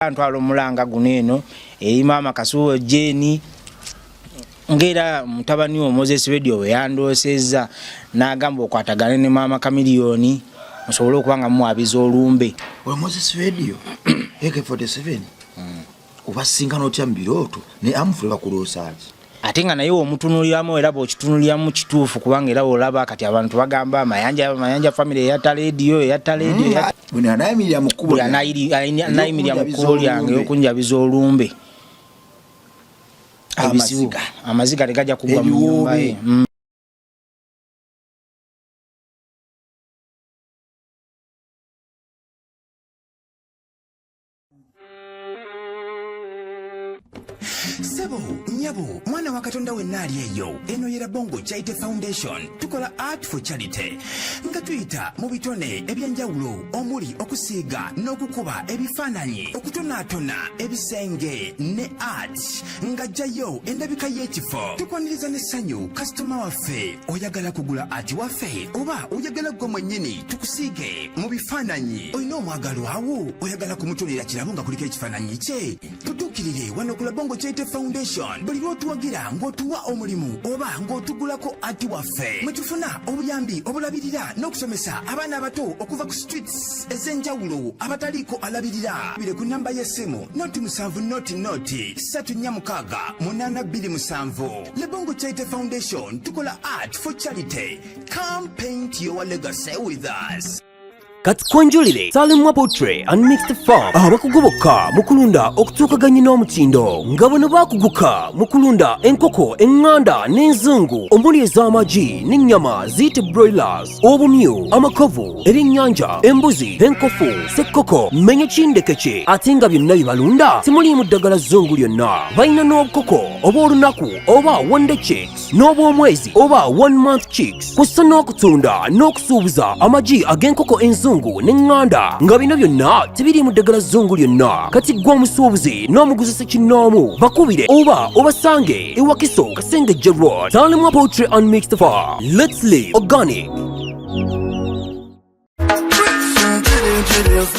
Ntwala omulanga guno eno eri maama Kasubo Jeni, ng'era mutabani wo Moses Radio bwe yandoosezza n'agamba okwatagane ne maama Kamiliyoni musobole okuba nga mumwabiza olumbe. Oyo Moses Radio AK47 obasinkana otya mu birooto ne amufule bakuloosa ki? Ate nga naye omutunuliramu era bw'okitunuliramu kituufu, kubanga era olaba kati abantu bagamba Mayanja, Mayanja family eyatta leediyo, eyatta leediyo, eyatta Buli anayimirira mu kkubo buli anayimirira mu kkubo lyange okunjabiza olumbe. Ebizibu, Amaziga. Amaziga tegajja kugwa mu nyumba ye. Ebiwoobe. Sebo, nyabo, mwana wa Katonda wenna ali eyo, eno ye Rabongo Charity Foundation. Tukola art for charity nga tuyita mu bitone ebyenjawulo omuli okusiiga n'okukuba ebifaananyi, okutonaatona ebisenge ne art ng'ajjayo endabika y'ekifo. Tukwaniriza n'essanyu kasitoma waffe. Oyagala kugula art waffe oba oyagala ggwe mwennyini tukusiige mu bifaananyi? Olina omwagalwawo oyagala kumutonera kirabo nga kuliko ekifaananyi kye? Tutuukirire wano ku Labongo Charity Foundation. Buli lw'otuwagira ng'otuwa omulimu oba ng'otugulako ati waffe, mwe tufuna obuyambi obulabirira n'okusomesa abaana abato okuva ku streets ez'enjawulo abataliiko alabirira. Bire ku namba y'essimu 0 7 0 0 3 4 6 8 2 7. Labongo Charity Foundation, tukola art for charity. Come paint your legacy with us. Kati kwanjulire Salimwa Poultry and Mixed Farm, abakugu bokka mu kulunda okutuukaganye n'omutindo, nga bano bakuguka mu kulunda enkoko eŋŋanda n'enzungu omuli ez'amagi n'ennyama ziyite broilers, obumyu, amakovu, ebyennyanja, embuzi, enkofu, sekkoko, mmenye kindekeke, ate nga byonna bye balunda temuliimu ddagala zzungu lyonna. Balina n'obukoko obw'olunaku oba one day chicks n'obw'omwezi oba one month chicks, kussa n'okutunda n'okusuubuza amagi ag'enkoko enzungu n'eŋŋanda, nga bino byonna tebiriimu ddagala zzungu lyonna. Kati ggwe omusuubuzi n'omuguzi ssekinnoomu, bakubire oba obasange e Wakiso, Kasengejje Road. Salimwa Poultry and Mixed Farm, let's live organic.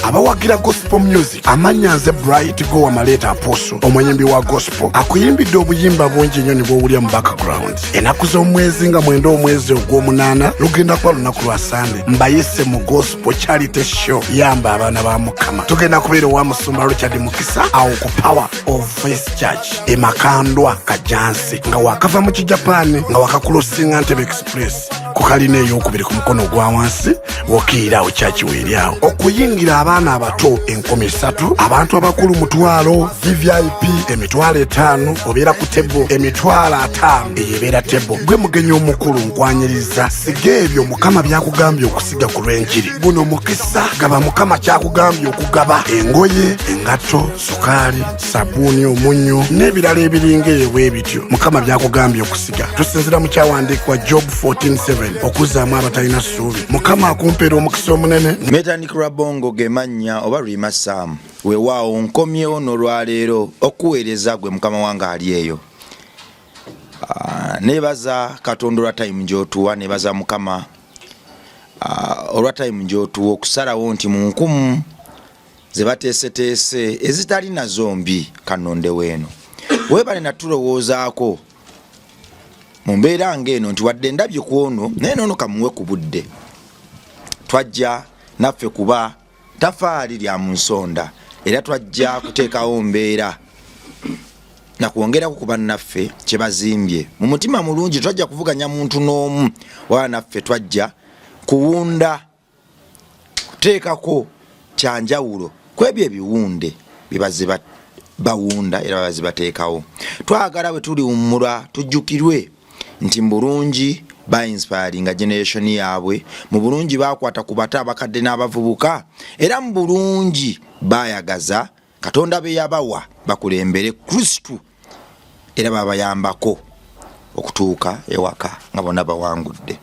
Abawagira gospel music, amannya nze Bright Gowa Maleeta Apostle, omuyimbi wa gospel akuyimbidde obuyimba bungi nnyo ne bwowulya mu background. Ennaku z'omwezi nga 9 omwezi ogw'omunaana, lugenda kuba lunaku lwa Sande, mbayise mu gospel charity show yamba abaana ba Mukama. Tugenda kubeera owa Musumba Richard Mukisa awo ku Power of Faith Church e Makandwa, Kajansi, nga wakava mu Kijapaani, nga wakakulosinga Ntebe Express ku kalina eyokubiri ku mukono ogwa wansi, wokiira awo kyaki weeri awo. Okuyingira abaana abato 3000, abantu abakulu 500, VVIP 50,000, obeera ku table 50,000, eyo ebeera table. Gwe mugenyi omukulu, nkwanyiriza. Siga ebyo Mukama byakugambye okusiga ku lw'enjiri. Guno mukisa, gaba Mukama kyakugambye okugaba: engoye, engatto, sukaali, sabuuni, omunnyo n'ebirala ebiringa eyo bwe bityo Mukama byakugambye okusiga. Tusinzira mu kyawandiikibwa Job 14:7, okuzzaamu abatalina ssuubi. Mukama akumpeera omukisa omunene. Metanik Rabongo ge mannya oba Rima Sam. Weewaawo nkomyewo n'olwaleero okuweereza gwe mukama wange ali eyo. Neebaza Katonda olwa time gy'otuwa, neebaza Mukama olwa time gy'otuwa okusalawo nti mu nkumu ze bateeseteese ezitali nazo mbi kanondewo eno. Weebale natulowoozaako mu mbeera ng'eno nti wadde ndabye ku ono naye noono kamuwe ku budde. Twajja naffe kuba tafaali lya mu nsonda, era twajja kuteekawo mbeera nakwongerako ku bannaffe kye bazimbye mu mutima mulungi. Twajja kuvuganya muntu n'omu, wala naffe twajja kuwunda kuteekako kyanjawulo ku ebyo ebiwunde bye bazze bawunda era babazi bateekawo. Twagala bwe tuliwummula tujjukirwe nti mu bulungi bainspiringa generation yaabwe, mu bulungi bakwata ku bato, abakadde n'abavubuka, era mu bulungi bayagaza Katonda be yabawa bakulembere Kristu, era babayambako okutuuka ewaka nga bonna bawangudde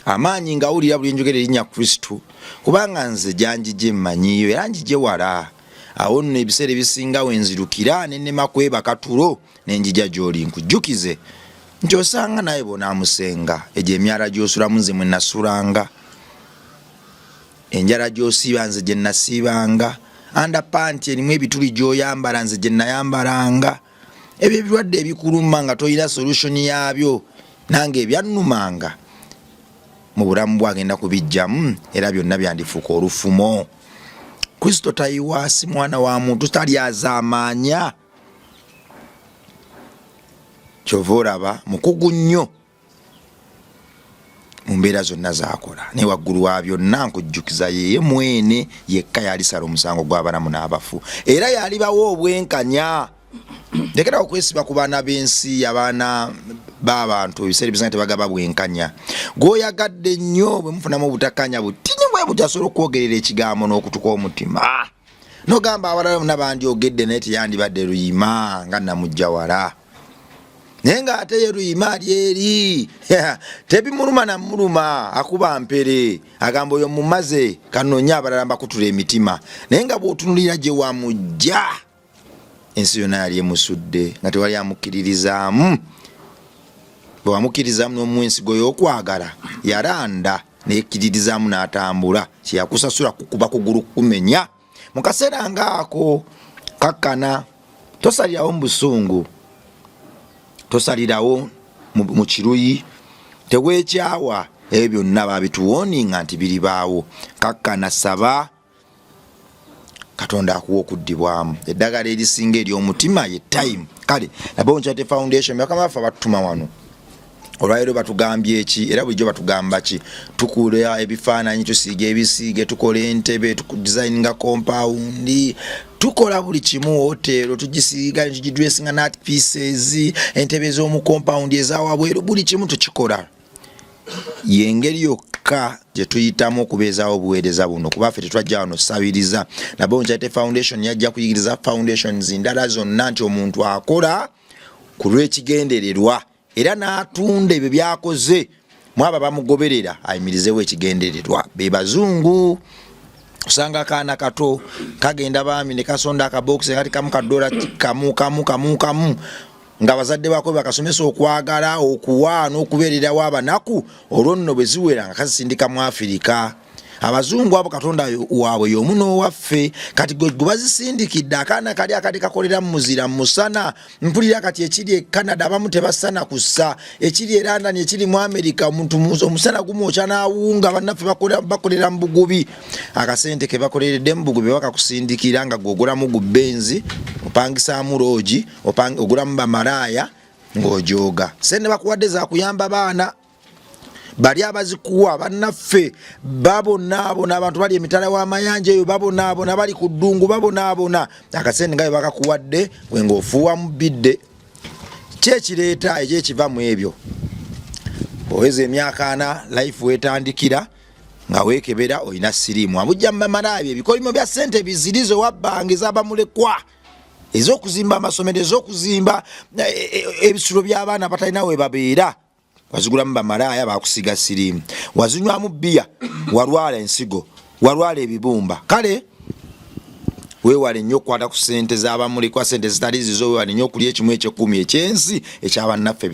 amaanyi. Ngawulira buli njogera erinnya Kristu, kubanga nze gyanjije mmanyiyo era njije wala. Awo nno ebiseera ebisinga wenzirukira nenema kwebaka tulo nenjija gy'oli nkujjukize nti osanga naye bonaamusenga egyo emyala gy'osulamu nze mwe nasulanga, enjala gy'osiiba nze gye nasiibanga. Underpant erimu ebituli gy'oyambala nze gye nayambalanga. Ebyo ebirwadde ebikuluma nga tolina solution yaabyo, nange ebyannumanga mu bulamu bwagenda kubijjamu, era byonna byandifuuka olufumo. Kristo tayiwa, si mwana wa muntu talyazaamaanya. Kyova olaba mukugu nnyo mu mbeera zonna zakola, naye waggulu wa byonna nkujjukiza yeye mwene yekka yalisala omusango gw'abalamu n'abafu, era yalibawo obwenkanya. Lekera okwesiba ku baana b'ensi, abaana b'abantu ebiseera ebisinga tebagaba bwenkanya. Gwoyagadde nnyo bwe mufunamu obutakanya butini bwe buti, asobola okwogerera ekigambo n'okutuka omutima nogamba abalala bonna bandyogedde, naye teyandibadde Luyima nga namujja wala, naye ng'ate ye Luyima ali eri tebimuluma namuluma, akuba mpere, agamba oyo mumaze, kanonye abalala mbakutula emitima. Naye nga bw'otunulira gye wamujja, ensi yonna yali emusudde nga tewali amukkiririzaamu. Bwe wamukkiririzaamu n'omuwa ensigo y'okwagala, yaranda neyekkiririzaamu n'atambula. Kyeyakusasula kukuba kugulu kukumenya mu kaseera ngaako. Kakkana, tosalirawo mu busungu, tosalirawo mu kiruyi, teweekyawa. Ebyo byonna babituwoninga nti biribaawo. Kakkana, saba Katonda akuwa okuddibwamu. Eddagala erisinga ery'omutima ye time. Kale Nabongo Charity Foundation, bakama baffe abatutuma wano olwaleero batugambye eki? Era bulijjo batugamba ki? Tukula ebifaananyi, tusiiga ebisiige, tukola entebe, tudesigninga compound, tukola buli kimu, hotero tugisiiga tugidressinga n'art pieces, entebe z'omu compound, ezawabweru, buli kimu tukikola. Yengeri yokka gye tuyitamu okubeezaawo obuweereza buno, kuba ffe tetwajja wano sabiriza. Nabongo Charity Foundation yajja kuyigiriza foundations ndala zonna nti omuntu akola ku lw'ekigendererwa, era n'atunda ebyo byakoze mwaba bamugoberera ayimirizewo ekigendererwa. Be bazungu, osanga akaana kato kagenda baami ne kasonda akabokisi kati kamu kadola kamu kamu kamu kamu, nga bazadde bako bakasomesa okwagala okuwa n'okubeererawo abanaku. Olwo nno bwe ziwera nga kazisindika mu Afirika. Abazungu abo Katonda waabwe y'omu n'owaffe. Kati gwe bazisindikidde akaana kali akati kakolera mu muzira mu musana. Mpulira kati ekiri e Canada abamu tebasana kussa, ekiri e London, ekiri mu America, omuntu omusana gumwokya n'awunga. Bannaffe bakolera mu bugubi. Akasente ke bakoleredde mu bugubi bakakusindikira nga gwogulamu gu Benz, opangisaamu loogi, ogulamu bamalaaya ng'ojooga. Sente bakuwadde zakuyamba baana bali abazikuwa. Bannaffe babonaabona, abantu bali emitala w'amayanja eyo babonaabona, bali ku ddungu babonaabona. Akasente nga bwe bakakuwadde gwe ng'ofuuwamu bidde. Ki ekireeta ekyo ekiva mu ebyo? Oweza emyaka 40, life wetandikira nga weekebera olina siriimu, abujja mu bamalaaya. Ebikolimo bya ssente bizirizo wabbanga ez'abamulekwa, ez'okuzimba amasomero, ez'okuzimba ebisulo by'abaana abatalina we babeera, wazigulamu bamalaaya, bakusiga siriimu, wazinywamu bbiya, walwala ensigo, walwala ebibumba. Kale weewale nnyo okukwata ku ssente z'abamulekwa, ssente zitali zizo. Weewale nnyo okulya ekimu ekyekumi ekyensi ekyabannaffe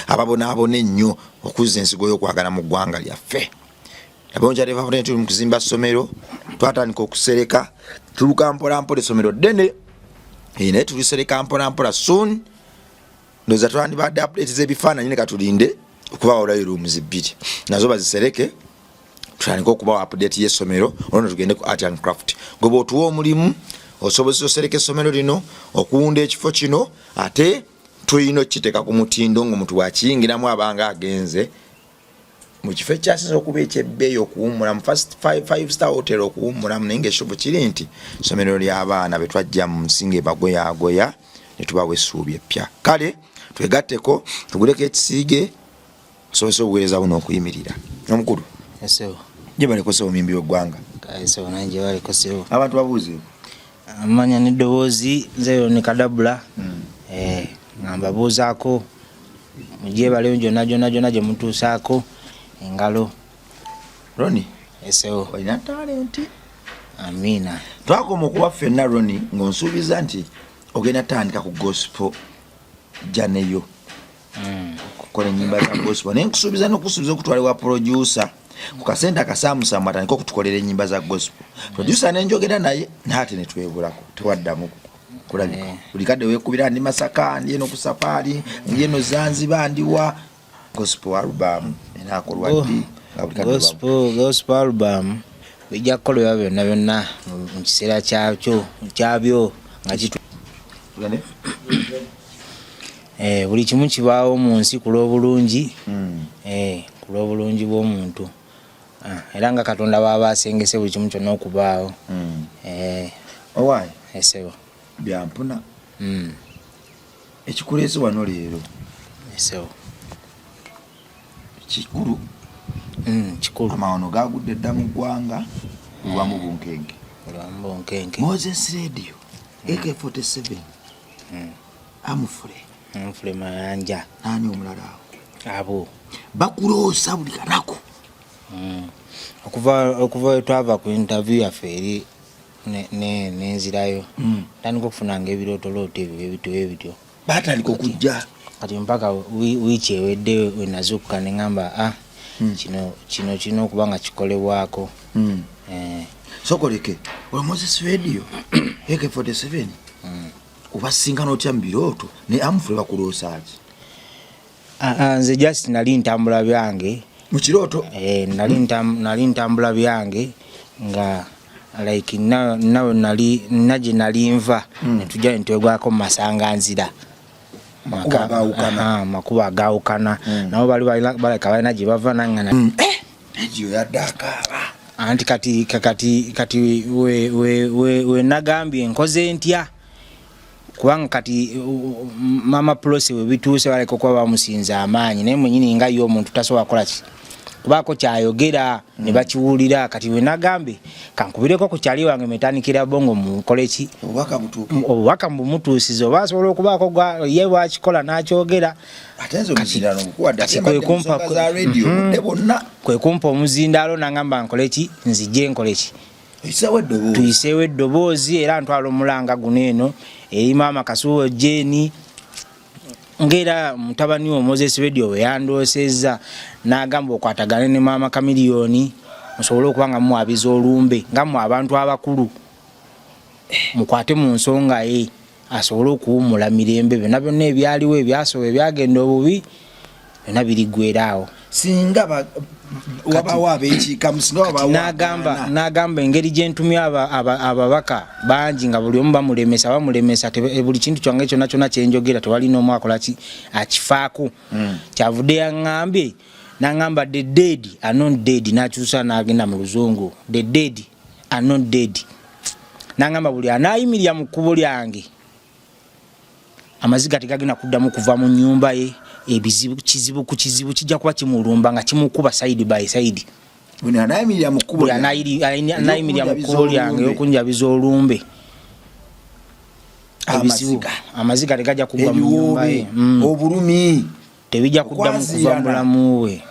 ababonaabona ennyo, okuzza ensigo y'okwagala mu ggwanga lyaffe. Abonkyatevafune tuli mu kuzimba ssomero, twatandika okusereka, tuluka mpolampola. Essomero ddene, naye tulisereka mpolampola. Soon ndowooza twandibadde update z'ebifaananyi, ne katulinde okubawolayo rooms bbiri nazo bazisereke, tutandike okubawa update y'essomero. Olwo tugende ku art and craft. Gwe bw'otuwa omulimu osobozesa osereka essomero lino, okuwunda ekifo kino, ate tulina okukiteeka ku mutindo ng'omuntu bw'akiyingiramu abanga agenze mu kifo ekyasinza okuba ekyebbeeyi okuwummulamu, first five star hotel okuwummulamu. Naye ngaekituufu kiri nti ssomero ly'abaana be twajja mu nsi ng'ebagoyaagoya ne tubawa essuubi eppya. Kale twegatteko, tuguleko ekisiige, tusobose obuweereza buno okuyimirira. Omukulu gye baleko sebo, muyimbi w'eggwanga. Abantu babuuze. Amanya n'eddoboozi, nze Ronnie Kadabula. Nga mbabuuzaako mugyebaleyo gyonna gyonna gyonna gye mutuusaako engalo. Ronnie. Esewo. Olina talenti. Amiina. Twakoma okuba ffenna, Ronnie, ng'onsuubiza nti ogenda tandika ku gospel janeyo, kukola enyimba za gospel, naye nkusuubiza n'okusuubiza okutwala ewa producer. Ku kasente akasaamusaamu atandika okutukolera ennyimba za gospel. Producer nenjogera naye naate netwebulako, tewaddamu kulabika. Buli kadde wekubira ndi Masaka, ndi eno ku safaari, ndi eno Zanzibar, ndiwa gospel album enakolwa ddi? Nga buli kadde Gospel album bijja kukolebwa byonna byonna mu kiseera kyakyo kyabyo nga kitu Tugende? Buli kimu kibaawo mu nsi ku lw'obulungi, ku lw'obulungi bw'omuntu. Era nga Katonda bw'aba asengese buli kimu kyonna okubaawo. Owaaye. Esebo. Byampuna. Ekikuleese wano leero. Esebo. Kikulu. Kikulu. Amawano gagudde dda mu ggwanga, lwamu bunkenke. Lwamu bunkenke. Moses Radio, AK47. Amufule. Amufule Mayanja. Nani omulala awo? Abo. Bakuloosa buli kanaku. Okuva we twava ku interview yaffe eri nenzirayo. Ntandika okufunanga ebirootolooto ebyo ebityo ebityo. Baatandika okujja. Kati mpaka wiiki ewedde we nazuukuka ne ŋŋamba, kino kirina okuba nga kikolebwako. Sokoleke, olwo Moses Radio, AK47, obasinkana otya mu birooto ne Amufule bakuloosa ki? Nze just nali ntambula byange. Mu kirooto? Nali ntambula byange nga like nawe nali, na gye nali nva, ne tujja ne twegwako mu masanganzira. Makubo agaawukana. Makubo agaawukana. Nabo bali baleka balina gye bava nange na- Radio yadde akaaba. Anti kati we nagambye nkoze ntya? Kubanga kati Mama Prossy we bituuse baleka okuba bamusinza amaanyi, naye mwennyini nga ye omuntu tasobola kukola ki? Kubaako kyayogera ne bakiwulira. Kati we nagambye kankubireko ku kyali wange metandikira bongo mukole ki? Obubaka butuuke. Obubaka mbumutuusize, oba asobola okubaako ye bw'akikola n'akyogera. Ate nze omuzindaalo ngukuwadde, Kati ate mbadde kwe kumpa mu nsonga za radio, budde bwonna. Kwe kumpa omuzindaalo n'angamba nkole ki? Nzije nkole ki? Tuyiseewo eddoboozi. Tuyiseewo eddoboozi era ntwala omulanga guno eno eri Maama Kasubo Jane, ng'era mutabani wo Moses Radio bwe yandoosezza n'agamba okwatagane ne Maama Chameleone musobole okuba nga mumwabiza olumbe nga mmwe abantu abakulu mukwate mu nsonga ye asobole okuwummula mirembe. Byonna byonna ebyaliwo ebyasoba ebyagenda obubi byonna biriggwera awo. Singa wabaawo abeekiikamu, singa wabaawo agaana. N'agamba engeri gye ntumye ababaka bangi nga buli omu bamulemesa, buli kintu kyange kyonna kyonna kye njogera tewali n'omu akola ki akifaako. Kyavudde yaŋŋambye, n'aŋŋamba the dead are not dead, n'akyusa n'agenda mu Luzungu, the dead are not dead. N'aŋŋamba buli anaayimirira mu kkubo lyange amaziga tegagenda kuddamu kuva mu nnyumba ye, ebizibu, kizibu ku kizibu kijja kuba kimulumba nga kimukuba side by side. Buli anaayimirira mu kkubo Buli lyange. anaayimirira mu kkubo lyange okunjabiza olumbe. Ebizibu, Amaziga. amaziga tegajja kugwa mu nnyumba ye. Ebiwoobe, obulumi. Tebijja kuddamu kuva mu Okwaziirana. bulamu bwe.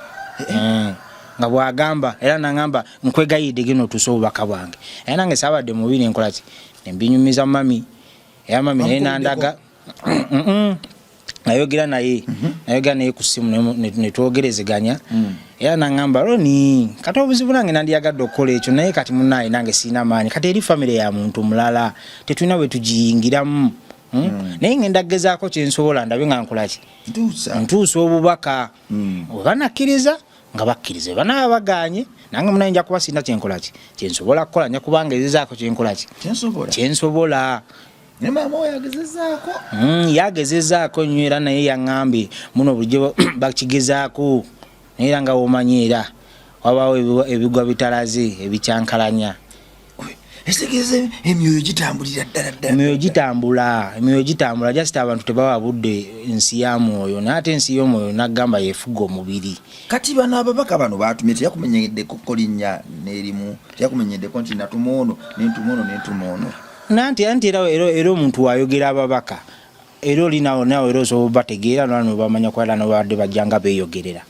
Nga bw'agamba, era n'angamba nkwegayidde genda otuuse obubaka bwange. Era nange saabadde mubi ne nkola ki? Ne mbinyumiza mami. Era mami naye n'andaga. Nayogera naye. Nayogera naye ku ssimu ne twogerezeganya. Era n'angamba, Roni, kati obuzibu nange nandyagadde okukola ekyo, naye kati munnaaye nange sirina maanyi. Kati eri famire ya muntu mulala, tetulina bwe tugiyingiramu. Naye ngenda kugezaako kye nsobola ndabe nga nkola ki? Ntuusa. Ntuusa obubaka. Bwe banakkiriza nga bakkiriza, bwe banaaba bagaanye nange munaye nja kuba sirina kye nkola ki? Kye nsobola kukola, nja kuba ngezezaako kye nkola ki? Kye nsobola. Kye nsobola. Ne maama oyo agezezaako. Yagezezaako nnyo era naye yaŋŋambye muno bulijjo bakigezaako, naye era nga w'omanyi era wabaawo ebigwa bitalaze ebikyankalanya. Ekitegeeza emyoyo gitambulira ddala ddala. Emyoyo gitambula, emyoyo gitambula, just abantu tebawa budde nsi ya mwoyo, naye ate ensi y'omwoyo n'agamba yeefuga omubiri. Kati bano ababaka bano baatumye, teyakumenyeddeko ko linnya n'erimu, teyakumenyeddeko nti natuma ono, ne ntuma ono, ne ntuma ono. Nanti, anti era, era, era omuntu wayogera ababaka, era oli nawe, nawe era osobola obategeera, nolwa nobamanya kuba era nobadde bajja nga beeyogerera.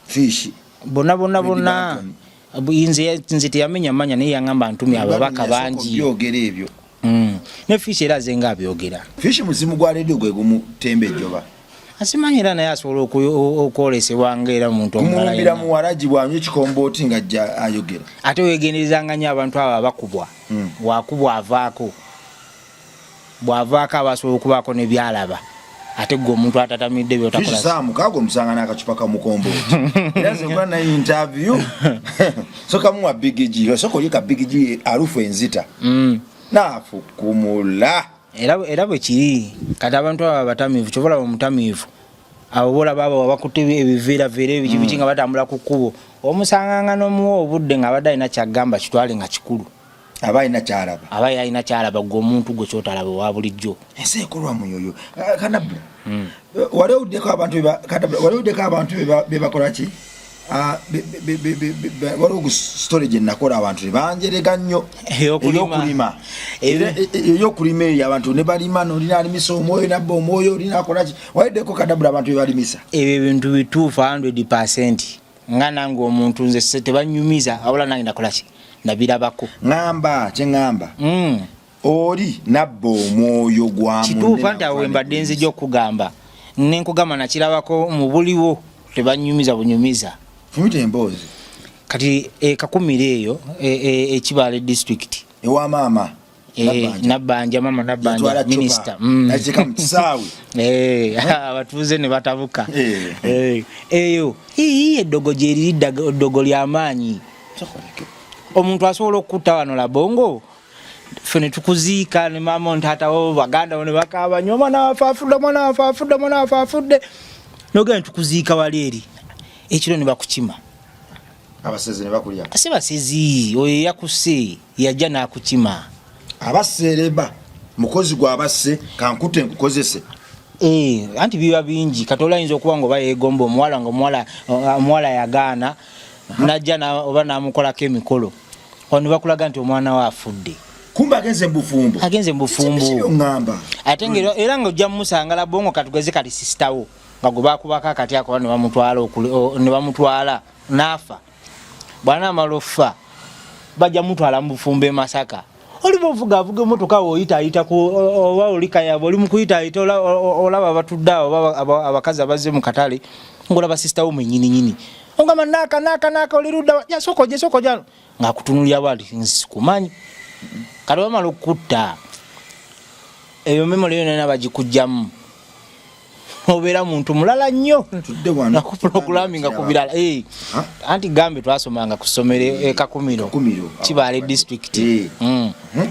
Fish. Bonna, bonna, Fred bonna. Barton. Nze teyamenya manya, naye yangamba ntumye Fred Barton ababaka yasooka bangi. obyogera ebyo. Ne Fish era aze nga abyogera. Fish muzimu gwa radio gwe gumutemba ejjoba. Asimanyi era naye asobola okwolesebwa nga era muntu omulala. Muwaragi bwanywa ekikombooti nga ajja ayogera. Ate wegenderezanga nnyo abantu abo abakubwa. Wakubwa avaako, bw'avaako aba asobola okubaako ne byalaba, ate gwe omuntu atatamidde byotakola. Saa 6 omusanga n'akacupa ka mukombooti. Era nze nkola naye interview, soka muwa Big G, osooka olye ka Big G alufu enzita. Naafukumula. Era bwe kiri. Kati abantu abo abatamiivu, kyova olaba omutamiivu abo bolaba abo abakutte ebiveeraveera ebiki biki nga batambula ku kkubo, omusanganga n'omuwa obudde ng'abadde alina kyagamba, kitwale nga kikulu. Aba alina kyalaba. Aba alina kyalaba, gwe omuntu gwe kyotalaba owa bulijjo. Ensi ekolwa muyoyo. Kanabula, wali owuddeko abantu Kanabula, wali owuddeko abantu bebakola ki? Ah, waliwo story gye nakola, abantu ne banjerega nnyo. Ey'okulima. Ey'okulima eyo, abantu ne balima, nolina alimisa omwoyo nabba omwoyo, olina akola ki? Waliddeko Kadabula abantu bebalimisa? Ebyo ebintu bituufu 100%. Nga nange omuntu nze tebanyumiza, wabula nange nakola ki, nabirabako. Ŋŋamba kyeŋŋamba, oli nabba omwoyo gwa Kituufu, anti awo wembadde nzija okugamba, nenkugamba nakirabako mu buliwo, tebanyumiza bunyumiza. Fumita emboozi. Kati ekakumiro eyo ekibaale district. Ewa maama. Nabbanja, mama Nabbanja minisita. Nakiteeka mu kisaawe. Abatuuze ne batabuka. Eyo ii eddogo gyeriri, eddogo lyamaanyi. Omuntu asobola okukutta wano Labongo, ffe ne tukuziika ne maama ntaatawo, baganda bo ne bakaaba nnyo, omwana waffe afudde, omwana waffe afudde, omwana waffe afudde, nogenda ne tukuziika wali eri ekiro ne bakukima. Abasezi ne bakulya. Si basezi, oyo eyakusse yajja n'akukima. Abaseereba mukozi gwabasse, kankute nkukozese. Anti biba bingi. Kati oli ayinza okuba nga oba yeegomba omuwala, nga omuwala yagaana, najja oba n'amukolako emikolo, wano bakulaga nti omwana we afudde. Kumbe agenze mu bufumbo. Agenze mu bufumbo. Kiki by'oŋŋamba? Ate nga era nga ojja mumusanga Labongo, katugeze kati sisitawo nga gwe bakubako akati ako, ne bamutwala ne bamutwala n'afa. Bw'anaamala okufa bajja mutwala mu bufumbo e Masaka. Oliba ovuga avuga emotoka awo oyitaayita ku oba oli Kayaba, oli mu kuyitaayita olaba abatudde awo oba abakazi abazze mu katale, ng'olaba sisitawo mwennyininyini. Ogamba naaka naaka naaka, oli ludda wa? Ya, sooka ojje, sooka ojje. Ng'akutunuulira bw'ati, nsi sikumanyi. Kati bamala okukutta, eyo memory yonna bagikuggyamu, obeera muntu mulala nnyo. Tudde wano. Nakuprogramminga ku birala. Ha? Anti gambe twasomanga ku ssomero e Kakumiro. Kakumiro. Kibaale district.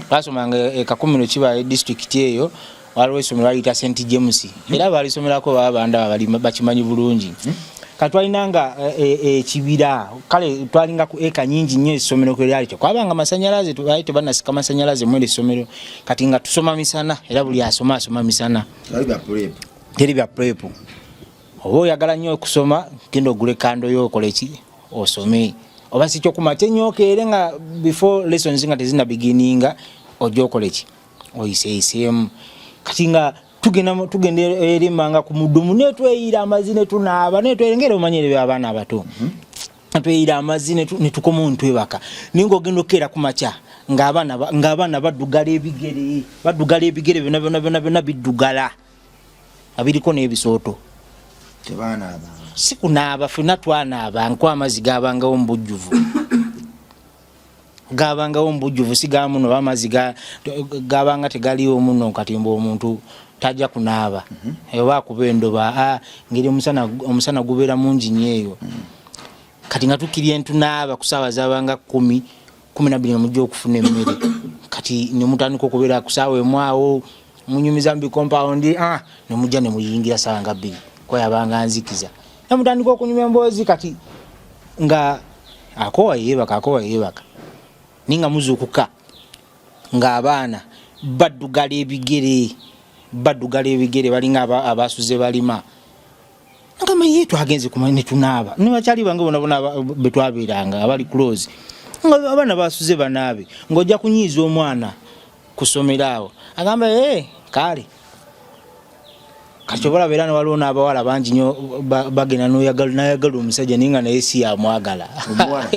Twasomanga e Kakumiro, Kibaale district eyo, waliwo essomero baliyita St James, era balisomerako baba bandaba bali bakimanyi bulungi. Kati twalinanga ekibira, kale twalinga ku eka nyingi nnyo. Essomero kwe lyali tekwabanga masanyalaze, twali tebanasika masanyalaze mweri essomero. Kati nga tusoma misana, era buli asoma asoma misana. Tali bya prep. Teri bya prep. Oba oyagala nnyo okusoma, genda ogule candle yo, okole ki, osome, oba si kyokumakya ennyo okeere nga before lessons nga tezina beginninga, ojja okole ki, oyiseeyiseemu. Kati nga tugenda eri manga ku mudumu, netweyira amazzi netunaaba, netweyira, omanye ebyo abaana abato, tweyira amazzi netukomawo netwebaka. Naye ngaogenda okukeera ku makya ng'abaana baddugala ebigere, baddugala ebigere byonna byonna byonna byonna biddugala nga biriko n'ebisooto. Tebanaaba. Si kunaaba, ffenna twanaaba, nko amazzi gabangawo mu bujjuvu, gabangawo mu bujjuvu, si gamuno oba amazzi gabanga tegaliwo muno. Kati mbu omuntu tajja kunaaba oba akuba endoba, ngeri omusana gubeera mungi nnyo eyo. Kati nga tukirya entunaaba ku saawa zabanga 10, 12, nemujja okufuna emmere. Kati nemutandika okubeera ku saawa 1 awo munyumiza mu bikompawundi, nemujja nemuyingira saawa nga 2, kweyabanga nzikiza, nemutandika okunyumya emboozi. Kati nga akowa yeebaka, akowa yeebaka, naye nga muzuukuka ng'abaana baddugala ebigere, baddugala ebigere, balinga abasuze balima. Ngamba ye twagenze kumanya netunaaba ne bakyali bange bona bona betwabeeranga abali close, nga abaana basuze banaabe, ng'ojja kunyiiza omwana ku ssomero awo agamba, ee kale. Kati obalaba era newaliwo n'abawala bangi nnyo bagenda n'ayagala omusajja naye nga naye si yamwagala. Omuwala?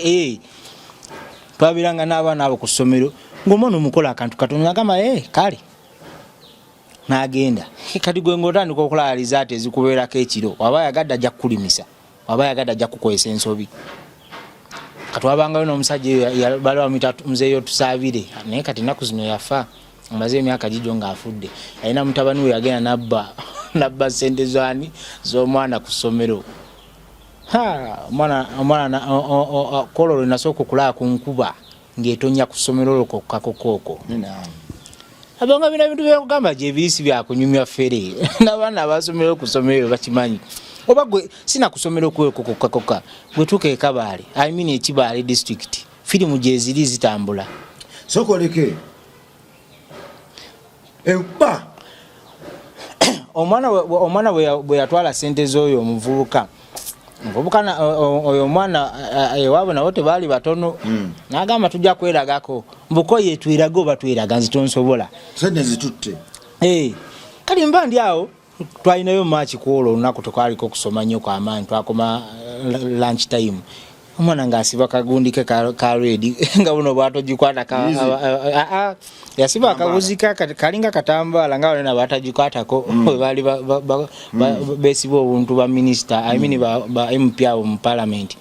Twabeeranga n'abaana abo ku ssomero, ng'omwana omukola akantu katono agamba, ee kale. N'agenda. Kati gwe ng'otandika okulaba lizaati ezikubeerako ekiro, waba ayagadde ajja kukulimisa, waba ayagadde ajja kukukozesa ensobi. Kati wabangayo n'omusajja eyo bali bamuyita muzeeyi Otusaabire, naye kati ennaku zino yafa, amaze emyaka gigyo ng'afudde. Alina mutabani we yagenda nabba nabba ssente zani z'omwana ku ssomero. Omwana omwana kwolwo lwe nasooka okulaba ku nkuba ng'etonnya ku ssomero olwo kokkakokooko. Abanga bino ebintu byekugamba gyebiri si byakunyumya ffere n'abaana abasomero ku ssomero bakimanyi. Oba gwe sina kusomero kwekokokkakoka gwe tuuka e Kabaale, I mean e Kibaale district, firimu gyeziri zitambula. Sokoleke enkuba Omwana bwe yatwala sente z'oyo omuvubuka, omuvubuka oyo omwana ewaabwe nabo tebaali batono, n'agamba tujja kweragako mbuko ye tweraga oba tweraga nze tonsobola. Sente zitutte. Kati mba ndi awo, twalinayo maaki kwolwo olunaku, tekwaliko okusoma nnyo kwamaanyi, twakoma lunch time. Omwana ng'asiba kagundi ke ka red nga buno bwatogikwata yasiba akawuzi kalinga katambaala nga banene batagikwatako bwe baali besiba obuntu ba minisita, I mean ba MP abo mu parliament.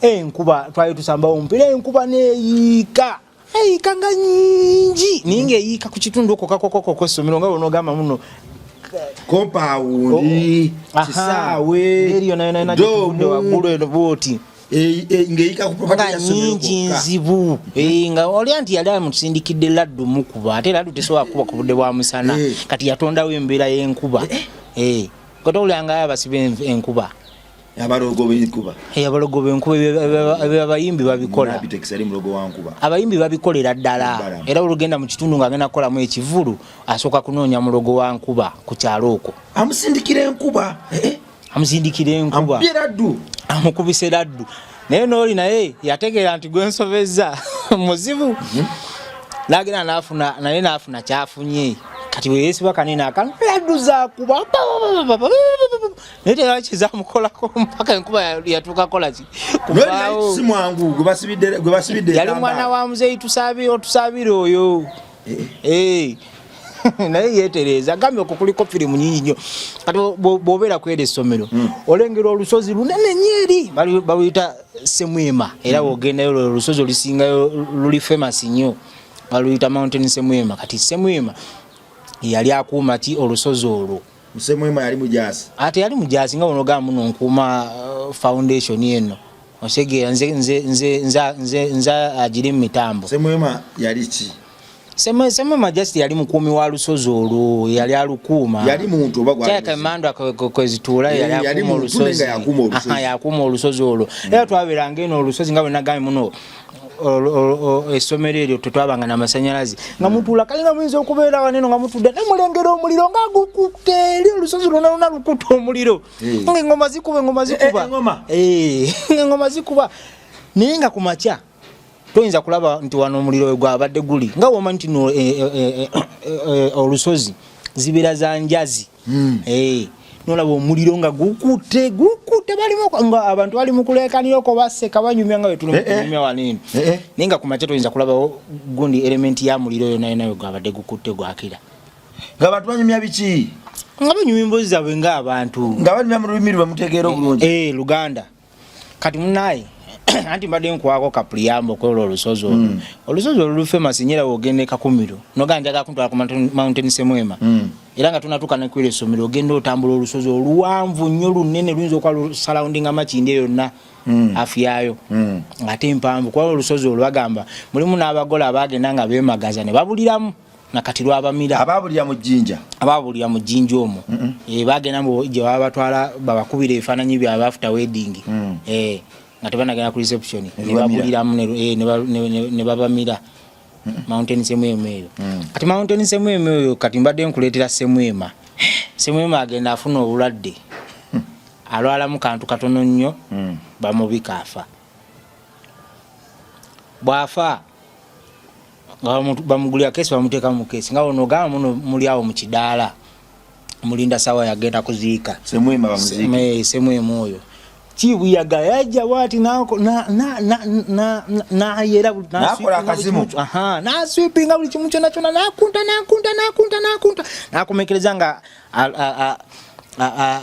Enkuba twali tusambawo omupiira, enkuba neeyiika, eyiika nga nyingi, naye ng'eyiika ku kitundu okwo kakokoko kw'essomero nga bw'onoogamba muno Kompawundi, kisaawe, ngeri yonna yonna yonna gyetuvudde waggulu eno bwoti. Ng'eyika ku property nga ya ssomero nyingi kwokka. Nzibu. Nga oli anti yali amusindikidde laddu mukuba, ate laddu tesobola kukuba ku budde bwa musana. Kati yatondawo embeera y'enkuba. Kotowulangayo abasiba enkuba. Abalogo b'enkuba. Abalogo b'enkuba, ebyo abayimbi babikola. Nabitex yali mulogo wa nkuba. Abayimbi babikolera ddala. Ddala. Era olugenda mu kitundu ng'agenda kukolamu ekivulu, asooka kunoonya mulogo wa nkuba ku kyalo okwo. Amusindikira enkuba. Amusindikira enkuba. Amukubye laddu. Amukubise laddu, naye n'oli naye yategeera nti gwensobezza muzibu, n'agenda n'afuna, naye n'afuna kyafunye. Kati bwe yeesiba kanene akantu, laddu zakuba, naye tewali kizamukolako mpaka enkuba yatuuka kola ki? N'oli yali Kubaawo. Si mwangu gwe basibidde Yali entambaala. mwana wa muzeeyi Tusaabire, Otusaabire oyo. Naye yeetereeza, agambye okwo kuliko firimu nyingi nnyo. Kati bw'obeera kwera essomero, olengera olusozi lunene nnyo eri baluyita Semwema, era bw'ogendayo lwe olusozi olusingayo luli famous nnyo, baluyita Mountain Semwema. Kati Semwema yali akuuma ki olusozi olwo? Semwema yali mujaasi. Ate yali mujaasi nga bw'onogamba muno nkuuma foundation eno, osegeera nze nze nze nze nze nze agiri mu mitambo. Semwema yali ki? Semwema just yali mukuumi wa lusozi olwo, yali alukuuma. Yali muntu oba gwali Kyaleka muzimu? emandwa kwezituula. Yali Yali akuuma muntu naye olusozi. nga yakuuma olusozi. Aha, yakuuma olusozi olwo. Era twabeeranga eno olusozi nga bwe nagambye muno essomero eryo tetwabanga n'amasanyalaze, nga mutuula kale nga muyinza okubeera waneno nga mutudde ne mulengera omuliro nga gukutte eri olusozi lwonna lwonna lukutte omuliro. Nga engoma zikuba, engoma zikuba. Engoma? Nga engoma zikuba, naye nga ku makya toyinza kulaba nti wano omuliro we gwabadde guli, nga womanyi nti no olusozi zibeera za njazi. Nolaba omuliro nga gukutte gukutte, balimu nga abantu bali mu kuleekanirako, baseka, banyumya nga bwe tuli mu kunyumya wano eno. Naye nga ku makya toyinza kulabawo gundi element ya muliro yonna yonna we gwabadde gukutte gwakira. Nga abantu banyumya biki? Nga banyumya emboozi zaabwe ng'abantu. Nga banyumya mu lulimi lwe mutegeera obulungi. Luganda. Kati munaye anti mbadde nkuwaako ka preamble okwolwo olusozi olwo. Olusozi olwo lu famous nnyo, era wogenda e Kakumiro nogaa njagala kuntwala ku Mountain Semwema, era nga tonatuuka nekwera essomero, ogenda otambula olusozi oluwanvu nnyo lunene, luyinza okuba lusurroundinga Makindye yonna, afu yaayo, ate mpanvu kuba olusozi olwo bagamba mulimu n'abagole abagenda nga beemagaza ne babuliramu, nakati lwabamira. Ababulira mu jjinja? Ababulira mu jjinja omwo. Bagenda gye baba batwala babakubira ebifaananyi byabwe after wedding, nga tebanagenda ku reception, Ne ne bamira. babuliramu ne babamira. Mountain Semwema eyo. Kati Mountain Semwema eyo, kati mbadde nkuleetera Semwema. Semwema agenda afuna obulwadde, alwalamu kantu katono nnyo, bamubika afa. Bw'afa nga bamugulira keesi, bamuteeka mu keesi, nga ono ogamba muno muli awo mu kidaala mulinda sawa yagenda kuziika. Semwema bamuziike. Semwema oyo. Kibuyaga yajja bwati nayera N'akola akazimu. Naswipinga buli kimu kyona kyona, nakunta nakunta nakunta nakunta, nakomekereza nga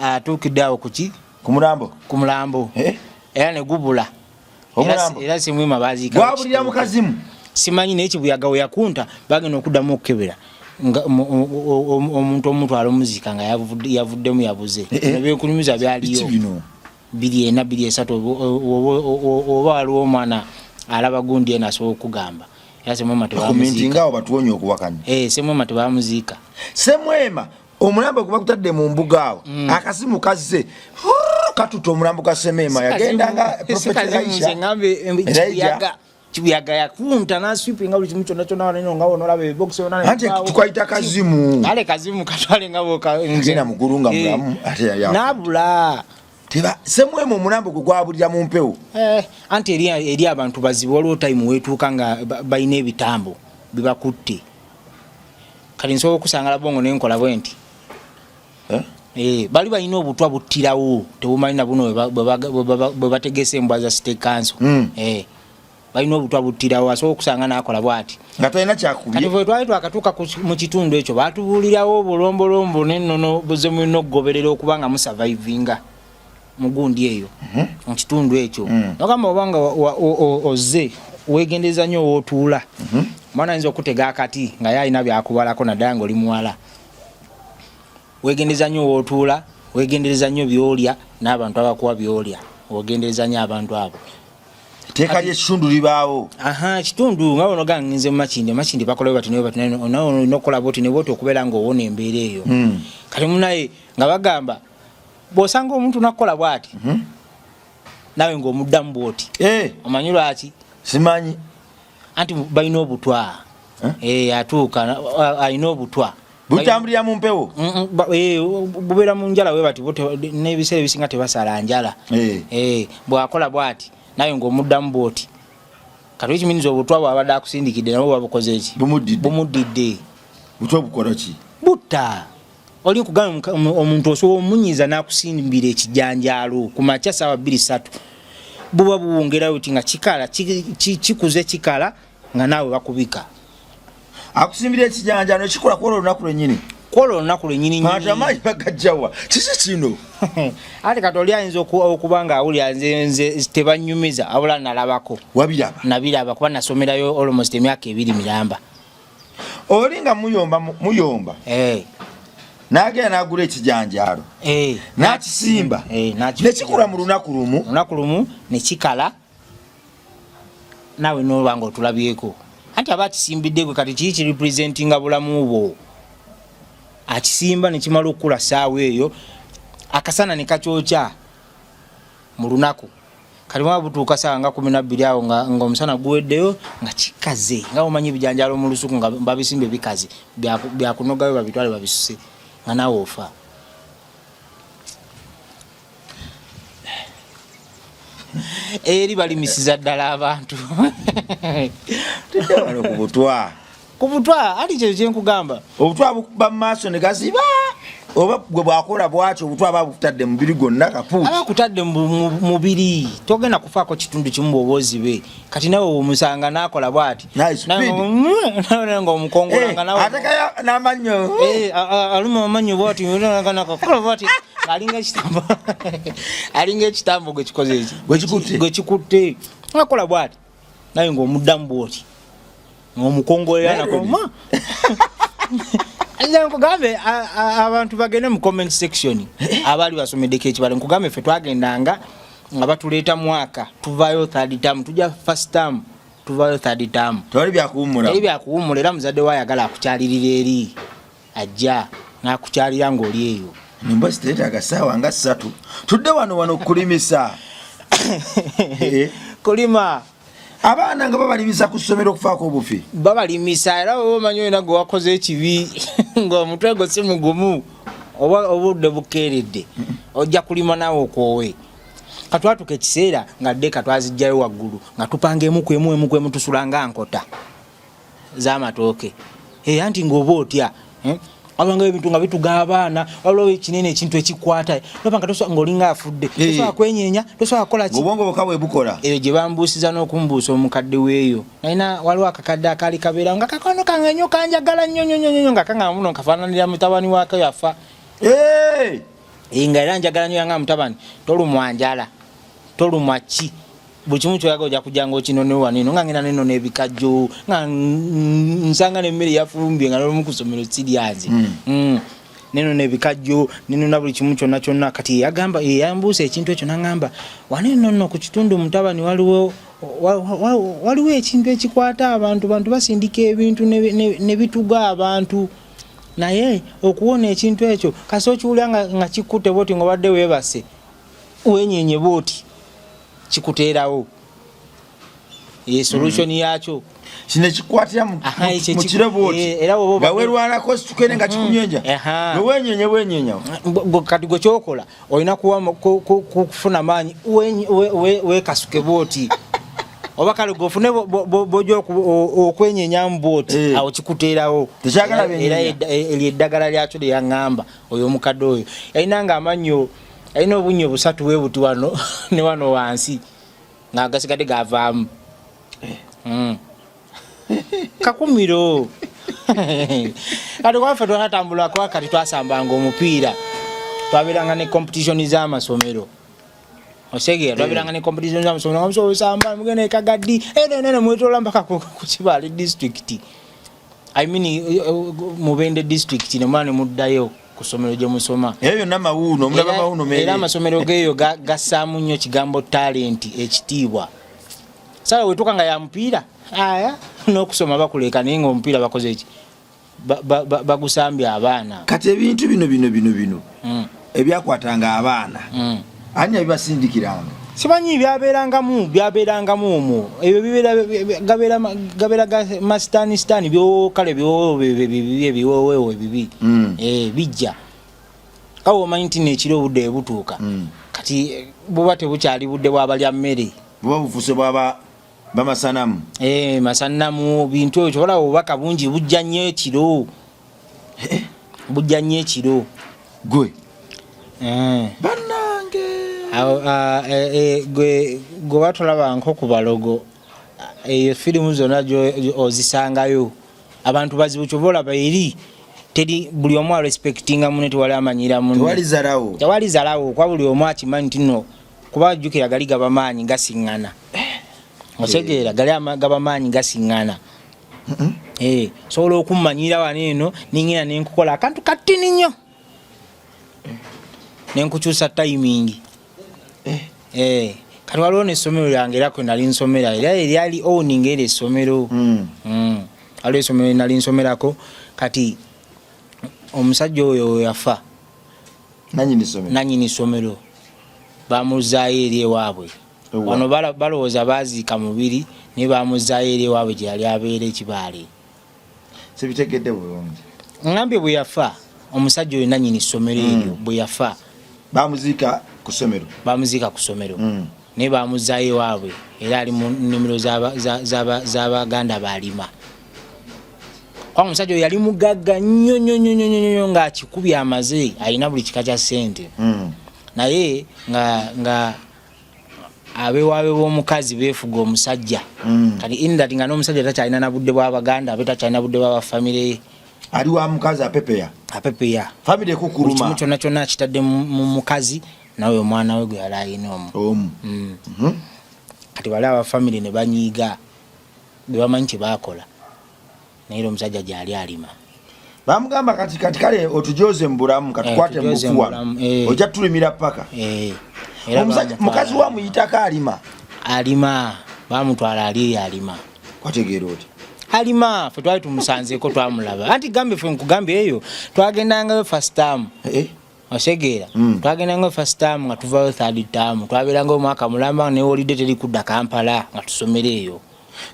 atuukidde awo kuki? Ku mulambo. Ku mulambo. Eh? Era negubula. Omulambo. Era Semwema baziika. Gwabulira mu kazimu. Simanyi, naye kibuyaga we yakunta, bagenda okuddamu okukebera nga omuntu omutwala omuziika nga yavuddemu, yabuze. Eh, eh. Ebyenkunyumiza byaliyo. Biki bino? 2004, 2003, oba waliwo omwana alaba gundi eno asobola okugamba, era Semwema tebamuziika. Komentinga awo batuwonye okuwakanya. Eh, Semwema tebamuziika. Semwema omulambo gwe bakutadde mu mbuga awo, akasimu kazze katuta omulambo gwa Semwema, yagenda nga Prophet Elisha. Ngambe. Elijah. Kibuyaga, kibuyaga yakunta naswipinga buli kimu kyonna kyonna waneno, nga wonolaba ebibokisi. Anti tukwayita kazimu. Ale kazimu katwale nga boka. Genda mugulu nga mulamu, ate yali afa. Nabula. Semwema omulambo gwe gwabulira mu mpewo. Eh, anti eri abantu bazibu, waliwo time wetuuka nga balina ebitambo bibakutte. Kati nsobola okusanga Labongo nenkola bwe nti. Eh? Eh, bali balina obutwa buttirawo, tebumanyi na buno bwe bategese embwa za state council. Eh, balina obutwa buttirawo, asobola okusanga nakola bwati nga talina Kati kyakubye. Bwe twali twakatuuka mu kitundu ekyo, batubuulirawo obulombolombo n'ennono buze mulina okugoberera okuba nga musurvivinga mu gundi eyo, mu kitundu ekyo. Nogamba obanga ozze, weegendereza nnyo wootuula. Omwana ayinza okutega akati nga ye alina byakubalako, naddala nga oli muwala. Weegendereza nnyo wootuula, weegendereza nnyo byolya n'abantu abakuwa byolya, wegendereza nnyo abantu abo. Etteeka ly'ekitundu libaawo. Aha, kitundu nga bono ganginze mu Makindi, Makindi bakola bati ne bati, nawe olina okukola bwoti ne bwoti okubeera ng'owona embeera eyo. Kati munaye nga bagamba bw'osanga omuntu nakukola bwati, nawe ng'omuddamu bwoti. Eh, omanyi lwaki? Simanyi. Anti balina obutwa. Eh? Eh, atuuka alina obutwa. Butambulira mu mpewo. Bubeera mu njala we bati bo n'ebiseera ebisinga tebasala njala. Eh. Eh, bw'akola bwati nawe ng'omuddamu bwoti, kati ekiminiza obutwa bwabadde akusindikidde nabwo babukoze eki? Bumuddidde. Bumuddidde. Butwa bukola ki? Butta. Oli nkugamba, omuntu osobola omunyiiza n'akusimbira ekijanjaalo ku makya saawa 2, 3, buba buwongerayo ti nga kikala kikuze kikala nga naawe bakubika. Akusimbira ekijanjaalo ekikola kwolwo olunaku lwennyini? Kwola olunaku lwennyini nyini. Ate amaanyi bagajjawa? Kiki kino? Ate kati oli ayinza okuba nga awulira nze tebanyumiza, abula nalabako. Wabiraba? Nabiraba kuba nasomerayo almost emyaka 2 miramba. Oli nga muyomba muyomba, Eh, n'agenda n'agula ekijanjaalo, n'akisimba, Eh, nekikula mu lunaku lumu. Lunaku lumu nekikala, naawe noba nga otulabyeko, anti aba akisimbidde gwe. Kati kiri kirepresentinga bulamu bwo. Akisimba nekimala okukula, saawa eyo akasana ne kakyokya mu lunaku. Kati mwaba butuuka saawa nga 12 awo nga omusana guweddeyo, nga kikaze, nga omanyi ebijanjalo mu lusuku nga babisimba ebikaze, byakunogayo babitwale babisuse, nga naawe ofa. Eri balimisiza ddala abantu. Tudde wano ku butwa. Ku butwa, ati kyekyo kyenkugamba. Obutwa bukuba mu maaso ne gaziba, oba gwe bwakola bwatyo, obutwa aba bukutadde mubiri gwonna kapuuti? Aba kutadde mu mubiri, togenda kufaako kitundu kimu bw'oba ozibe. Kati nawe omusanga nakola bwati. Nice, speed. Nawe nga omukongolanga nawe. Atekayo n'amannyo. Eh, aluma amannyo bwati, nakakola bwati, alinga ekitambo, alinga ekitambo gwe kikoze eki? Gwe kikutte. Gwe kikutte, akola bwati naye ng'omuddamu bwoti, ng'omukongolera Naye nako. Ma nze nkugambe, abantu bagende mu comment section abaali basomeddeko ekibalo. Nkugambe, ffe twagendanga nga batuleeta mwaka, tuvayo third term, tujja first term, tuvayo third term. Tewali byakuwummula. Teri byakuwummula. Era muzadde we ayagala akukyalirira eri, ajja n'akukyalira ng'oli eyo. Emboozi teetaaga ssaawa nga 3. Tudde wano wano kulimisa. Eh. Kulima. Abaana nga babalimisa ku ssomero okufaako obufi? Babalimisa, era oba omanyi olina gwe wakoze ekibi ng'omutwe gwo si mugumu oba obudde bukeeredde, ojja kulima naawe okwowe. Katwatuka ekiseera nga ddeka twazijjayo waggulu, nga tupanga emu ku emu, emu ku emu, tusula nga nkota z'amatooke. Eh, anti ng'oba otya, eh? Wabanga ebintu nga bituga abaana, waliwo ekinene ekintu ekikwata noba nga tosobola, ng'olinga afudde. Tosobola kwenyeenya, tosobola kukola ki. Obwongo bwokka bwe bukola. Eyo gye bambuusiza n'okumbuusa omukadde weeyo. Nalina waliwo akakadde akaali kabeerawo nga kakono kange nnyo, kanjagala nnyo nnyo nnyo nnyo, nga kangamba muno nkafaananira mutabani waako yafa. Nga era njagala nnyo, yanga mutabani tolumwa njala, tolumwa ki, buli kimu kyoyaga ojja kujja nga okinone wano eno. Nga ngenda neno n'ebikajjo, nga nsanga n'emmere yafumbye, nga nolumu ku ssomero siryanze. Neno n'ebikajjo, nenona buli kimu kyonna kyonna. Kati yagamba, yambuusa ekintu ekyo, naŋŋamba wano eno nno ku kitundu mutabani waliwo waliwo ekintu ekikwata abantu, bantu basindika ebintu ne bituga abantu, naye okuwona ekintu ekyo kasi okiwulira nga kikutte bwoti nga obadde weebase, wenyenye bwoti, kikuteerawo ye solution yakyo. Kino ekikwatira mu kiro bwoti era bw'oba nga weerwanako situkene nga kikunyenja, bwe wenyenya. Kati gwe kyokola olina kufuna maanyi, weekasuke bwoti, oba kale gwe ofune bwojja okwenyenyamu bwoti, awo kikuteerawo. Tekyagala Era benyenya. Eryo eddagala lyakyo lye yaŋŋamba oyo omukadde oyo. Yalina nga amannyo, alina obunnyo busatu bwe buti wano ne wano wansi, nga gasigadde gavaamu. Kakumiro. Kati kwaffe twatambula kuba kati twasambanga omupiira, twabeeranga ne competition z'amasomero, osegeera? Twabeeranga ne competition z'amasomero nga musobola osamba, mugenda ekagaddi enene, mwetola mpaka ku Kibaale district, I mean Mubende district, nemala ne muddayo ku ssomero gye musoma. Ebyo byonna mawuuno omulaba, mawuuno Era mere. Amasomero geeyo gassaamu nnyo kigambo talent ekitiibwa. Sala wetuuka nga ya mupiira, aya n'okusoma bakuleka, naye nga omupiira bakoze eki? Bagusambye abaana. Kati ebintu bino ebyakwatanga abaana, ani yabibasindikiranga? Simanyi, byabeerangamu omwo ebyo gabeera ga masitaani sitaani byo, kale biwowo bibi, ebiwowewo ebibi. Bijja kawe omanyi nti nekiro obudde bwe butuuka. Kati buba tebukyali budde bwabalya mmere. Buba bufuuse bwaba bamasanamu. Masanamu, bintu ebyo kyobalaba obubaka bungi bujja nnyo ekiro, bujja nnyo ekiro. Gwe bannange. Awo, gwe batolaba nko ku balogo, eyo firimu zonna ozisangayo. Abantu bazibu, kyova olaba eri teri buli omu arespectinga munne, tewali amanyira munne. Tewali zalawo. Tewali zalawo, kuba buli omu akimanyi nti no, kuba jjukira gali gaba maanyi gasiŋŋana, otegeera? Gali gaba maanyi gasiŋŋana. Sobola okummanyira wano eno, ningenda nenkukola akantu katini nnyo, nenkukyusa timing. Kati waliwo nessomero lyange era kwe nali nsomera, era eryali owning era essomero. Waliwo essomero lye nali nsomerako. Kati omusajja oyo yafa. Nanyini ssomero. Nanyini ssomero bamuzaayo eri ewaabwe. Ewa. Wano balowooza baziika mubiri, naye bamuzaayo eri ewaabwe gye yali abeera ekibaale. Sibitegedde bulungi. Ngambye bwe yafa omusajja oyo nanyini ssomero eryo, bwe yafa Bamuziika ku ssomero. Bamuziika ku ssomero, naye bamuzaayo ewaabwe, era ali mu nnimiro z'abaganda balima, kubanga omusajja oyo yali mugagga nnyo nnyo nnyo nnyo nnyo nnyo, ng'akikubye amaze, alina buli kika kya ssente, naye nga abewaabwe b'omukazi beefuga omusajja. Kati in that nga n'omusajja takyalina na budde bw'abaganda abe, takyalina budde bw'abafamire ye. Ali wa mukazi apepeya. Apepeya. Famire Buli kimu ekukuluma. kyonna kyonna akitadde mu mukazi, nawe omwana we gwe yali alina omu. Omu. Kati bali abafamire ne banyiiga, bebamanyi kyebakola, naye era omusajja gyali alima. Bamugamba kati kale otujoze mu bulamu, katukwate mu Tujoze mu bufu wano. bulamu, Ojja tulimira paka. Era Omusajja bamutwala. Mukazi wa muyitako alima. Alima, bamutwala ali eyo alima. Kwategeera oti? Alima, fe twali tumusanzeeko, twamulaba, anti gambe fe nkugambye eyo twagendangayo first term. Osegeera? Twagendangayo first term, nga tuvayo third term, twabeerangayo omwaka mulamba, ne holiday teri kudda Kampala, nga tusomera eyo.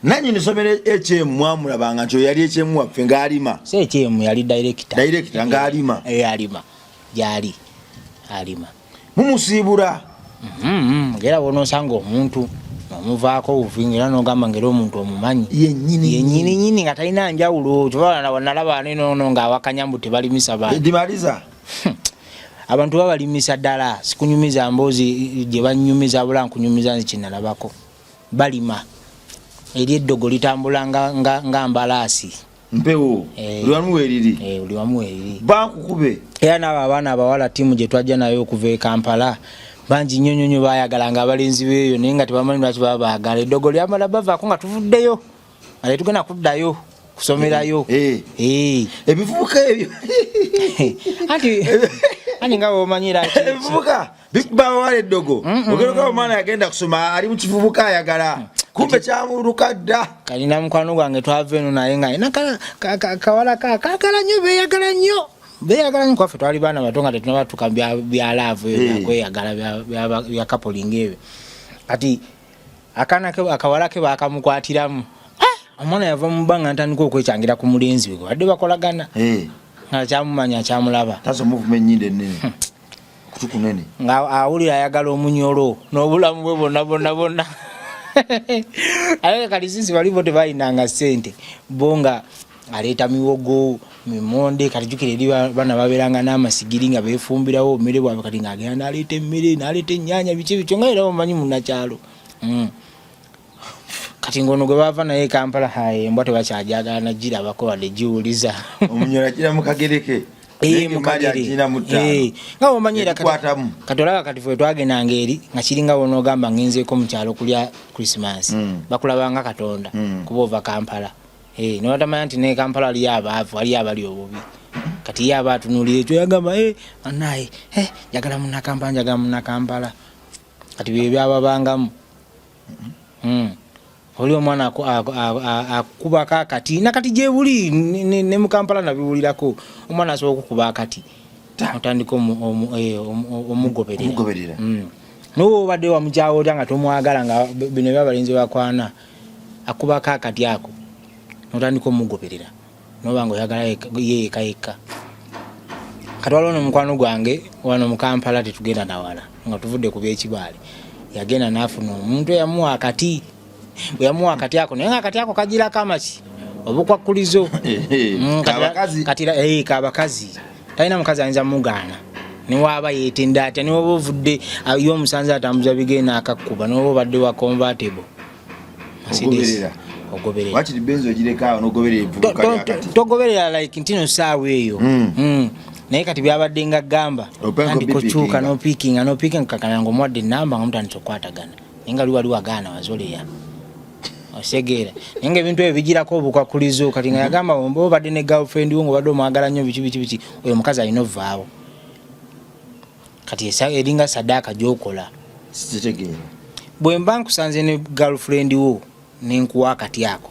Nanyini somero HM mwamulabanga nti oyo yali HM waffe ng'alima? Si HM, yali director. Director ng'alima. Alima, gyali alima. Mumusiibula. Era bwonosanga omuntu Nomuvaako buvi, era nogamba ngaera omuntu omumanyi Yennyini. Yenyini nyini, nga talina njawulo. Nalaba nenono ngaawakanya mbu tebalimisa bantu. Dimaliza. Abantu babalimisa ddala. Sikunyumiza mboozi gye banyumiza, bula nkunyumiza nze kyenalabako. Balima eri eddogo litambula nga mbalaasi. Mpewo. Eh. Buli wamu weriri. Eh, buli wamu weriri. Bankukube. Era naabo abaana abawala, ttiimu gye twajja nayo okuva e Kampala, bangi nnyo nnyo nnyo bayagalanga abalenzi beeyo, naye nga tebamanyi lwaki baba baagala. Eddogo lyamala bavaako nga tuvuddeyo, nga tetugenda kuddayo kusomerayo. Eh. Eh. Ebivubuka ebyo. Anti nga bwomanyira Ebivubuka bikuba abawala eddogo. Ogeruka omwana yagenda kusoma, ali mu kivubuka, ayagala, kumbe kyamuluka dda. Kalina mukwano gwange, twava eno naye nga alina kawala kaagala nnyo, beeyagala nnyo, beeyagala nnyo. Kwaffe twali baana bato nga tetunabatuuka bya love ebyo. Byakweyagala bya coupling ebyo. Kati akaana ke, akawala ke bakamukwatiramu. Ah, omwana yava mu bbanga ntandika okwekyangira ku mulenzi we gwe badde bakolagana. Nga kyamumanya, kyamulaba. Taso muvuma ennyindo ennene, kutu kunene. Nga awulira ayagala omunyolo n'obulamu bwe bwonna bwonna bwonna. Aye kati sinsi bali bo tebalinanga ssente, bo nga aleeta miwogo, mimonde. Kati jjukira eri baana babeeranga n'amasigiri nga beefumbirawo obumere bwabwe. Kati ng'agenda n'aleeta emmere, n'aleeta ennyaanya, biki bityo, nga era omanyi munnakyalo. Kati ng'ono gwe bava naye e Kampala, haye, embwa tebakyajagala nagirabako wadde giwuliza. Omunyolo agira mu kagereke. Eh, Naye mu emaali kagere. agirina mu ttaano. Eh, nga bwomanyi era Ebikwatamu. Kati olaba kati ffe twagendanga eri nga kiringa bonoogamba ngenzeeko mu kyalo kulya Christmas. Bakulabanga Katonda. Kuba ova Kampala. Eh, nebatamanya nti ne Kampala waliyo abaavu, waliyo abali obubi. Kati ye aba atunuulira ekyo, yagamba, "Eh, banaye, eh, njagala munnakampala, njagala munnakampala." Kati bye byababangamu. Oli omwana akukubako akati, nakati gyebuli ne mu Kampala nabiwulirako, omwana asobola okukuba akati, otandika omugoberera. Omugoberera. Noba obadde wamukyawa otya nga tomwagala, nga bino ebyabalenzi bakwana, akubako akati ako notandika omugoberera, noba nga oyagala ye yeka yekka. Kati waliwo nomukwano gwange wano mu Kampala, tetugenda nawala nga tuvudde ku byekibaale, yagenda nafuna omuntu eyamuwa akati. Bwe yamuwa akati ako, naye nga akati ako kagirako amaki, obukwakkulizo. Kabakazi. Kati kabakazi talina mukazi ayinza mugaana, newaaba yetenda atya, niwaba ovudde ye omusanze atambuza bigenda akakkuba, niwaba obadde wa convertible Mercedes. Ogoberera. Ogoberera. Wakiri benzi ogireka awo n'ogoberera evubuka lyakati. Togoberera like ntino saawa eyo. Naye kati byabadde nga gamba Openga tandika okyuka. obipikinga. Nopikinga, nopikinga kakana nga omuwadde enamba, nga mutandisa okukwatagana, naye nga liwali wagaana wazoleya, osegeera. Naye nga ebintu ebyo bigirako obukwakulizo. Kati nga yagamba oba obadde ne girlfriend wo nga obadde omwagala nnyo, biki biki biki, oyo omukazi alina ovaawo. Kati eringa sadaaka gyokola. Sikitegeera. Bwe mba nkusanze ne girlfriend wo nenkuwa akati ako,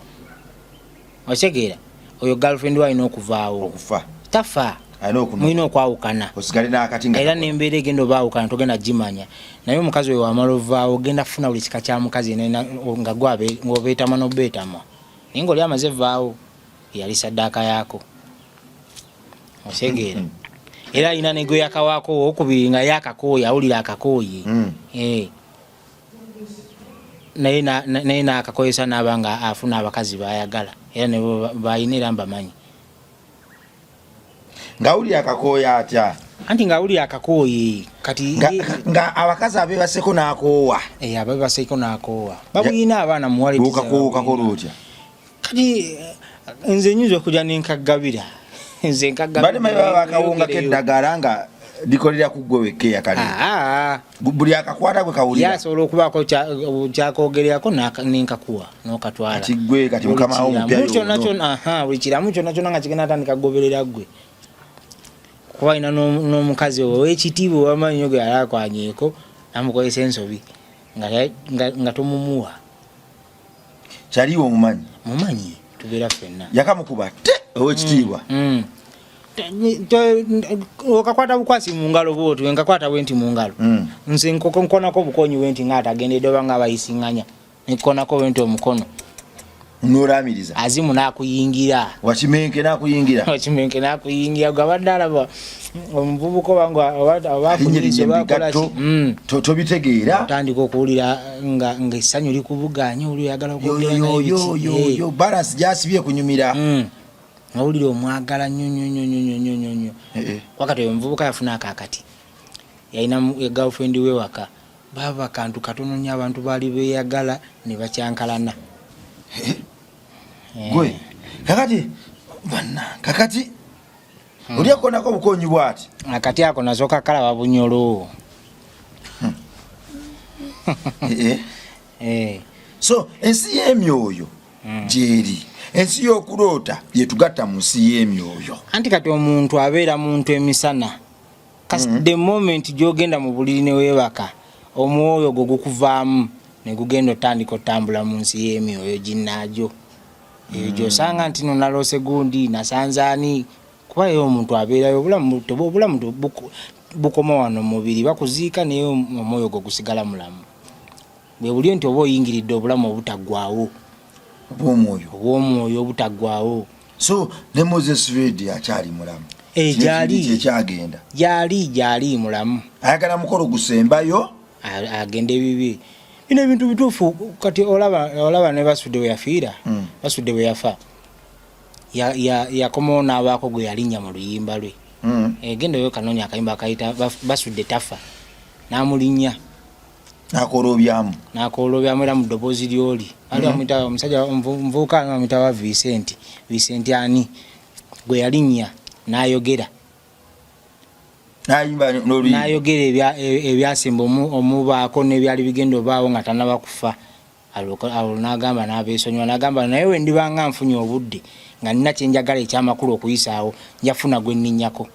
osegeera, oyo girlfriend wo alina okuvaawo. Okufa. Tafa. Alina okuno. Mulina okwawukana. Osigale n'akati nga era nembeera egenda obaawukana togenda gimanya, naye omukazi oyo wamala ovaawo, ogenda kufuna buli kika kya mukazi nga gwe ng'obeetama n'obeetama, naye ng'oli amaze vaawo, yali saddaaka yaako, osegeera. Era alina ne gwe yakawaako owokubiri nga ye akakooye, awulira akakooye. Eh. Naye naye n'akakozesa n'aba nga afuna abakazi bayagala, era ne balina, era mbamanyi. Ng'awulira akakooya atya? Anti ng'awulira akakooye kati Nga abakazi abebaseko n'akoowa. Eh, abebaseko n'akoowa babuyina abaana muwale. Okakoowokako lutya? Kati nze nyinza okujja nenkagabira, nze nkagabira. Bali manyi baba bakawungako eddagala nga likolera ku ggwe wekka eyakale. Ah, Buli akakwata gwe kawulira. Yasobola okubaako kyakogererako nenkakuwa n'okatwala. Kati gwe kati Buli mukama wo kiramu omupya kyonna y'ono. kyonna, aha, buli kiramu kyonna kyonna nga kigenda atandika kugoberera ggwe, kuba alina n'omukazi ow'ekitiibwa owamanyi nnyo gwe yali akwanyeeko, namukozesa ensobi nga tomumuwa. Kyaliwo omumanyi? Mumanyi, tubeera ffenna. Yakamukuba te ow'ekitiibwa. Okakwata bukwasi mu ngalo bwoti, nkakwata bwe nti mu ngalo. Nze nkonako obukonyi bwe nti nga atagendedde oba nga abayisiŋŋanya, nekonako bwe nti omukono. Nolamiriza. Azimu nakuyingira. Wakimenke nakuyingira. Wakimenke nakuyingira gabadde alaba omuvubuka oba oba obakola tobitegeera. Otandika okuwulira nga essanyu likubuganye, oli oyagala okwogera naye biki. Yo balance gyasibye kunyumira. Owulira omwagala nnyo nnyo nnyo nnyo nnyo nnyo nnyo. Wakati oyo omuvubuka yafuna akakati, yalina girlfriend we waka, baba kantu katono nnyo, abantu baali beeyagala ne bakyankalana. Gwe kakati banna kakati oli akonako obukonyi bwati. Akati ako nasooka kalaba bunyolo. So ensi y'emyoyo gyeri, ensi y'okuloota yetugatta mu nsi y'emyoyo. Anti kati omuntu abeera muntu emisana, the moment gyogenda mu buliri ne weebaka, omwoyo gwo gukuvaamu ne gugenda otandika otambula mu nsi y'emyoyo ginnaajo eyo gyosanga nti no naloose gundi nasanzaani, kuba ye omuntu abeerayo obulamu obulamu bukoma wano mubiri, bakuziika naye omwoyo gwo gusigala mulamu. Bwe buli nti oba oyingiridde obulamu obutaggwawo. Obwomwoyo. Obwomwoyo obutaggwawo. So ne Moses Red akyali mulamu? Gyali. Kyekyagenda. Gyali mulamu. Ayagala mukolo gusembayo. Agenda ebibi bino ebintu bituufu. Kati olaba ne Basudde bwe yafiira, Basudde bwe yafa yakomawo n'abaako gwe yalinnya mu luyimba lwe. Genda oyo kanoonya akayimba akayita Basudde tafa, n'amulinnya. Nakolobyamu. Nakolobyamu era mu ddoboozi lyoli ali bamuyita omusajja omuvubuka bamuyita wa Vincent. Vincent ani gwe yalinnya n'ayogera. Nayimba n'oluyimba. N'ayogera ebyasemba omubaako n'ebyali bigenda obaawo nga tannaba kufa. Alwo n'agamba n'abeesonyiwa, n'agamba naye we ndibanga nfunye obudde nga nina kye njagala ekyamakulu okuyisaawo, nja kufuna gwe nninnyako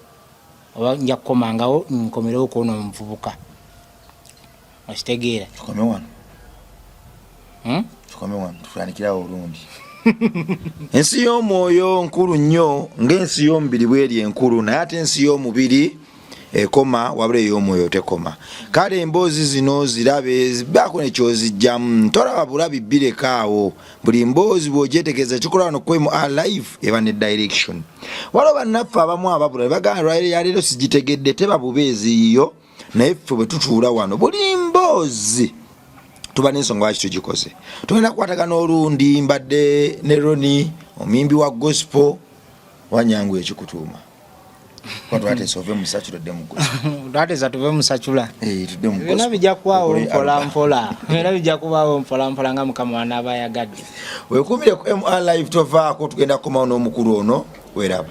oba nja kukomangawo nkomerewo kwona omuvubuka. Okitegeera? Tukome wano. Tukome wano, tutandikirawo olundi. Ensi y'omwoyo nkulu nnyo ng'ensi y'omubiri bweri enkulu, naye ate ensi y'omubiri ekoma wabula ey'omwoyo tekoma. Kale emboozi zino zirabe, baako nekyozijjamu, tolaba bulabi birekaawo. Buli mboozi bw'ogyetegereza kikola wano ku MR Live eba ne direction. Waliwo bannaffe abamu ababula ne bagamba yaleero sigitegedde, teba bubeezi yiyo, naye ffe bwe tutuula wano buli mboozi tuba n'ensonga lwaki tugikoze. Tugenda kukwatagana olundi. Mbadde ne Roni, omuyimbi wa gospel. Wanyangu ekikutuuma kuba twateesa ove mu secular odde mu gospel. Twateesa tuve mu secular. Tudde mu Byonna gospel. bijja kubaawo Okole mpola album. mpola, byonna bijja kubaawo mpola mpola nga Mukama wanaaba ayagadde. Weekuumire ku MR Live, tovaako, tugenda kukomawo n'omukulu ono. Weeraba.